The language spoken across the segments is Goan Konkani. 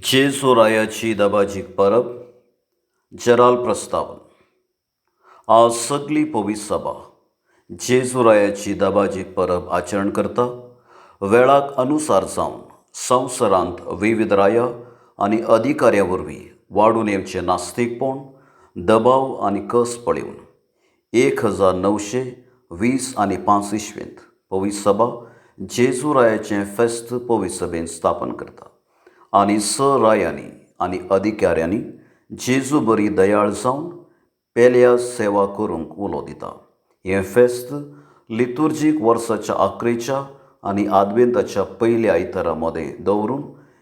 जेजू रायाची दबाजीक परब जेराल प्रस्तावन. आज सगली पवित्र सभा जेजू रायाची दबाजीक परब आचरण करता. वेळाक अनुसार जावन संवसारांत विविध राया आनी अधिकाऱ्यां वरवीं वाडून येवचें नास्तीकपण, दबाव आनी कस पळोवन 1925 इस्वेंत पवित्र सभा जेजू रायाचें फेस्त पवित्र सभेन स्थापन करता आनी स रायांनी आनी अधिकाऱ्यांनी जेजू बरी दयाळ जावन पेल्या सेवा करूंक उलो दिता. हें फेस्त लितुर्जीक वर्साच्या आखरेच्या आनी आदवेंताच्या पयल्या आयतारा मदें दवरून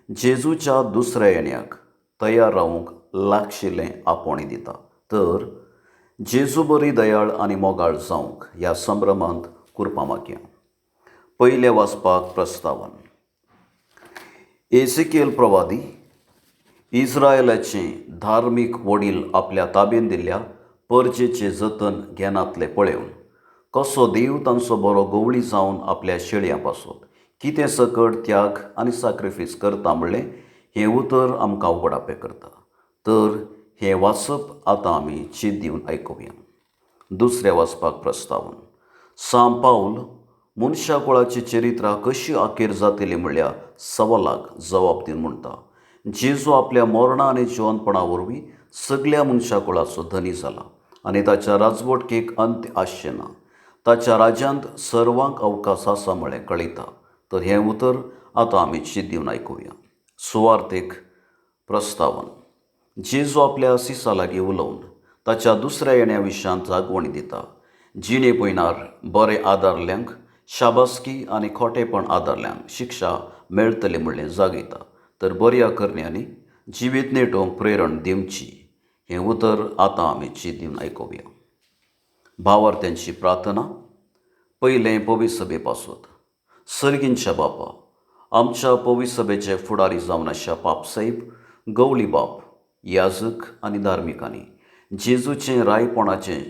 जेजूच्या दुसऱ्या येण्याक तयार रावूंक लागशिल्लें आपोवणें दिता. तर जेजू बरी दयाळ आनी मोगाळ जावंक ह्या संभ्रमांत कुरपा मागया. पयलें वाचपाक प्रस्तावन. एझेकियल प्रवादी इस्रायलाचे धार्मीक वडील आपल्या ताबेन दिल्ल्या परजेचें जतन घेनातलें पळोवन कसो देव तांचो बरो गवळी जावन आपल्या शेळयां पासत कितें सकट त्याग आनी साक्रिफीस करता म्हणलें हें उतर आमकां उगडापें करता. तर हें वाचप आतां आमी चीत दिवन आयकुया. दुसऱ्या वाचपाक प्रस्तावन. सांत पावल मनशा कुळाची चरित्रां कशी अखेर जातली म्हणल्या सवालाक जबाब दिवन म्हणटा, जेजू आपल्या मरणा आनी जिवनपणा वरवीं सगल्या मनशा कुळाचो धनी जाला आनी ताच्या राजवटकेक अंत आसचें ना. ताच्या राज्यांत सर्वांक अवकाश आसा म्हळें कळयता. तर हें उतर आतां आमी चीत दिवन आयकुया. सुवार्थीक प्रस्तावन. जेजू आपल्या सिसा लागीं उलोवन ताच्या दुसऱ्या येण्या विशयांत जागवणी दिता. जिणे पयणार बरें आदारल्यांक शाबासकी आनी खोटेपण आदारल्यांक शिक्षा मेळटली म्हणलें जागयता. तर बऱ्या करण्यांनी जिवीत नेटोवंक प्रेरण दिवची. हें उतर आतां आमी चीत दिवन आयकुया. भावार्थ्यांची प्रार्थना. पयलें पवित्र सभे पासत. सर्गींच्या बापा, आमच्या पवित्र सभेचे फुडारी जावन आशिल्ल्या पापसाहेब, गवळी बाप, याजक आनी धार्मिकांनी जेजूचें रायपणाचें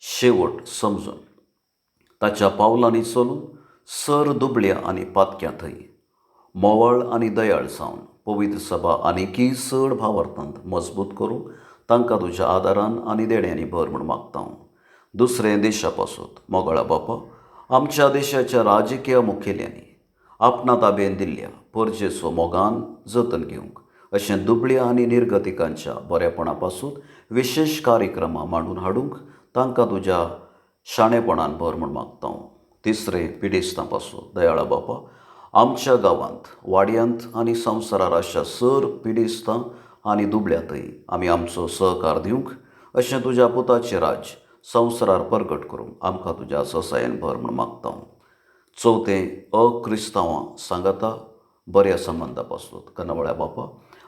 शेवट समजून ताच्या पावलांनी चलून सर दुबळ्या आनी पातक्यां थंय मोवाळ आनी दयाळ जावन पवित्र सभा आनीकय चड भावार्थांत मजबूत करूंक तांकां तुज्या आदारान आनी देण्यांनी भर म्हूण मागता. दुसरें देशा पासत. मोगाळा बापा, आमच्या देशाच्या राजकीय मुखेल्यांनी आपणा ताबेन दिल्ल्या परजेचो मोगान जतन घेवंक अशें दुबळ्या आनी निर्गतिकांच्या बरेपणा पासून विशेश कार्यक्रमां मांडून हाडूंक तांकां तुज्या शाणेपणान भर म्हूण मागता. तिसरें पिडेस्तां पासून. दयाळा बापा, आमच्या गांवांत, वाड्यांत आनी संवसारार अशा सर पिडेस्तां आनी दुबळ्यांतय आमी आमचो सहकार दिवंक अशें तुज्या पुताचें राज्य संवसारार परगट करूंक आमकां तुज्या ससायेन भर म्हूण मागता. चवथें अक्रिस्तांवां सांगाता बऱ्या संबंदा पासून. कनवळ्या बापा,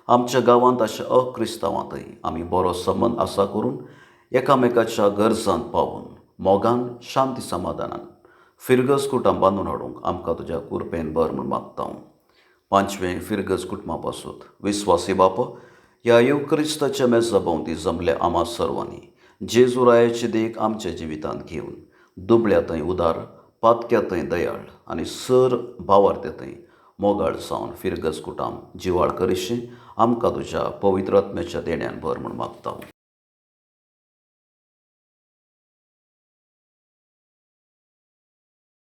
आमच्या गांवांत अशा अक्रिस्तांवांतय आमी बरो संबंद आसा करून एकामेकाच्या गरजांत पावून मोगान शांती समाधानान फिरगज कुटां बांदून हाडूंक आमकां तुज्या कुरपेन भर म्हूण मागता. पांचवें फिरगज कुटुंबा पासून. विस्वासी बापा, ह्या येवक्रिस्ताच्या मेजा भोंवती जमल्या आमा सर्वांनी जेजू रायाची देख आमच्या जिवितांत घेवन दुबळ्या थंय उदार, पातक्या थंय दयाळ आनी सर भावार्थ्या थंय मोगाळ जावन फिरगज कुटाम जिवाळ करिशी आमकां तुज्या पवित्र आत्म्याच्या देण्यान भर म्हूण मागता.